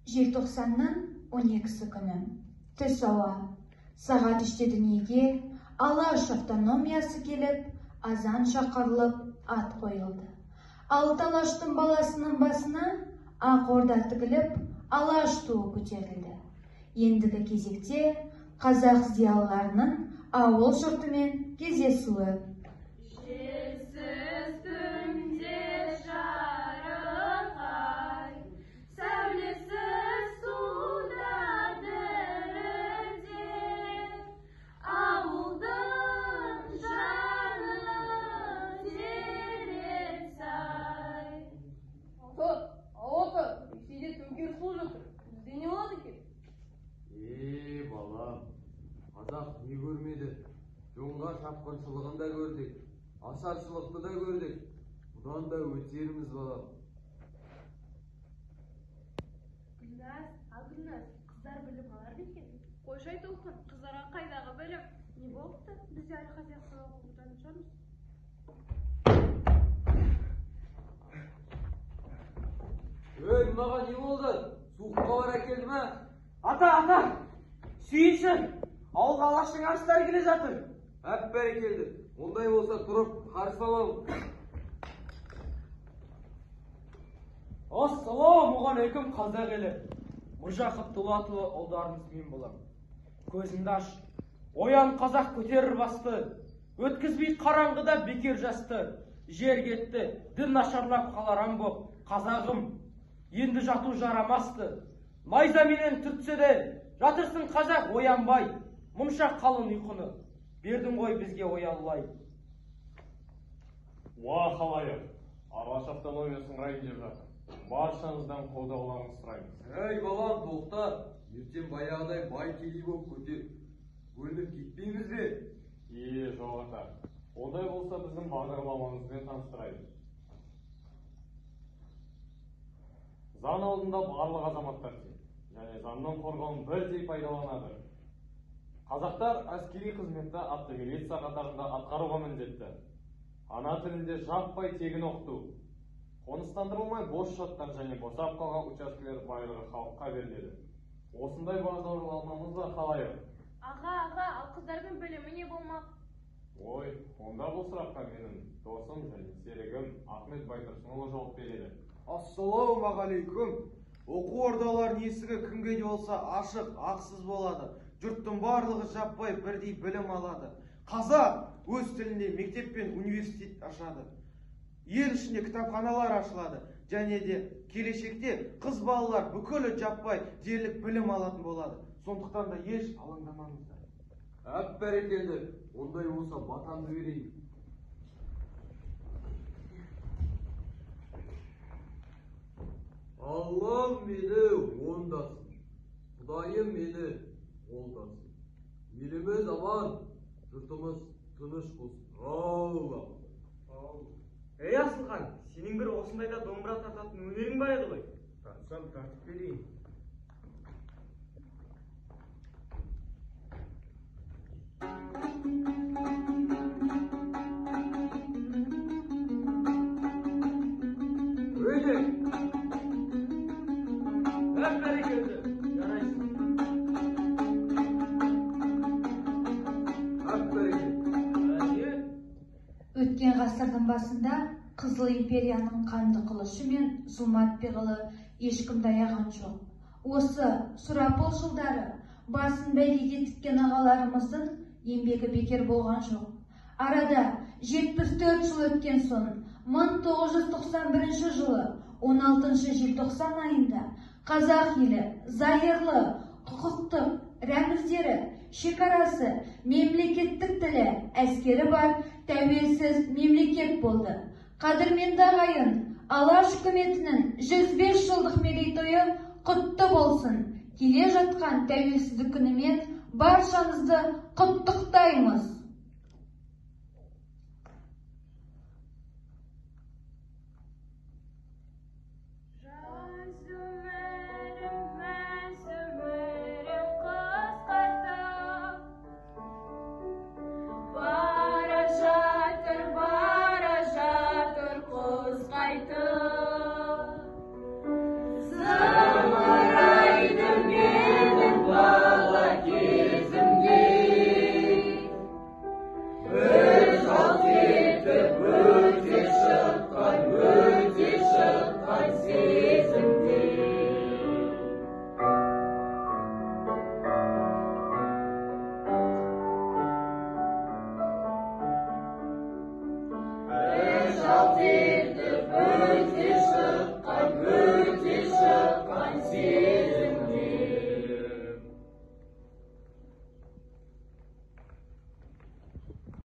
Желтоқсанның 12-сі күні. Түс ауа. Сағат 3-те дүниеге Алаш автономиясы келіп, азан шақырылып, ат қойылды. Алты алаштың баласының басына ақ орда тігіліп, Алаш туы көтерілді. Ендігі кезекте қазақ зиялыларының ауыл жұртымен кездесуі. Желсіз түнде жарық ай, сәулесіз суда дірілдеп, ауылдың жаны терек сай. Ата, ата, Ресейде төңкеріс болып жатыр. Бізде не болады екен? Е, балам, қазақ не көрмеді? Жоңғар шапқыншылығын да көрдік, ашаршылықты да көрдік. Бұдан да өтерміз, балам. Гүлназ, ал Гүлназ, қыздар білім алар ма екен? Қойшы Айтолқын, қыздарға қайдағы білім? Не болыпты? Біз де әлі қазақ сабақ оқып жататын шығармыз. Ей, мынаған не болды? Суық хабар әкелді ме? Ата, ата, сүйінші, ауылға Алаштың арыстары келе жатыр. Әп бәрекелді. Ондай болса тұрып қарсы аламын. Ассалаумағалейкум, қазақ елі. Міржақып Дулатұлы ұлдарыңыз мен боламын. Көзіңді аш, оян қазақ көтерір басты. Өткізбей қараңғыда бекер жасты. Жер кетті, дін нашарлап қаларам боп, қазағым. Енді жату жарамасты. Найзаменен түртсе де, жатырсың қазақ оянбай. Мұнша қалың ұйқыны бердің ғой бізге оялай. Уа халайық, Алаш автономиясын құрайын деп жатыр. Баршаңыздан қолдауларыңызды сұраймыз. Ей, балам, тоқта. Ертең баяғыдай бай кедей болып көтер. Бөлініп кетпейміз бе? Е, жоқ ата. Ондай болса біздің бағдарламамызбен таныстырайын. Заң алдында барлық азаматтар тең және заңның қорғауын бірдей пайдаланады. Қазақтар әскери қызметті ардагерлер қатарында атқаруға міндетті. Ана тілінде жаппай тегін оқыту. Қоныстандырылмай бос жатқан және босап қалған учаскелер байлығы халыққа беріледі. Осындай бағдарламамыз да халайық. Аға, аға, ал қыздардың білімі не болмақ? Ой, онда бұл сұраққа менің досым және серігім Ахмет Байтұрсынұлы жауап береді. Ассалаумағалейкум. Оқу ордаларының есігі кімге де болса ашық, ақсыз болады. Жұрттың барлығы жаппай бірдей білім алады. Қазақ өз тілінде мектеп пен университет ашады. Ел ішінде кітапханалар ашылады. Және де келешекте қыз балалар бүкілі жаппай дерлік білім алатын болады. Сондықтан да еш алаңдамаңыздар. Әп бәрекелді. Ондай болса батамды берейін. Аллам мені оңдасын, Құдайым мені қолдасын. Еліміз аман, жұртымыз тыныш болсын. Алла. Ей, Асылхан, сенің бір осындайда домбыра тартатын өнерің бар еді ғой. Тартсам тартып берейін. Өйде. Әп бәрекелді, жарайсың. Әп бәрекелді. Әне. Өткен ғасырдың басында Қызыл империяның қанды қылышы мен зұлмат пиғылы ешкімді аяған жоқ. Осы сұрапыл жылдары басын бәйгеге тіккен ағаларымыздың еңбегі бекер болған жоқ. Арада 74 жыл өткен соң 1991 жылы 16 желтоқсан айында қазақ елі зайырлы құқықтық рәміздері, шекарасы, мемлекеттік тілі, әскері бар тәуелсіз мемлекет болды. Қадірменді ағайын, Алаш үкіметінің 105 жылдық мерейтойы құтты болсын. Келе жатқан тәуелсіздік күнімен баршаңызды құттықтаймыз.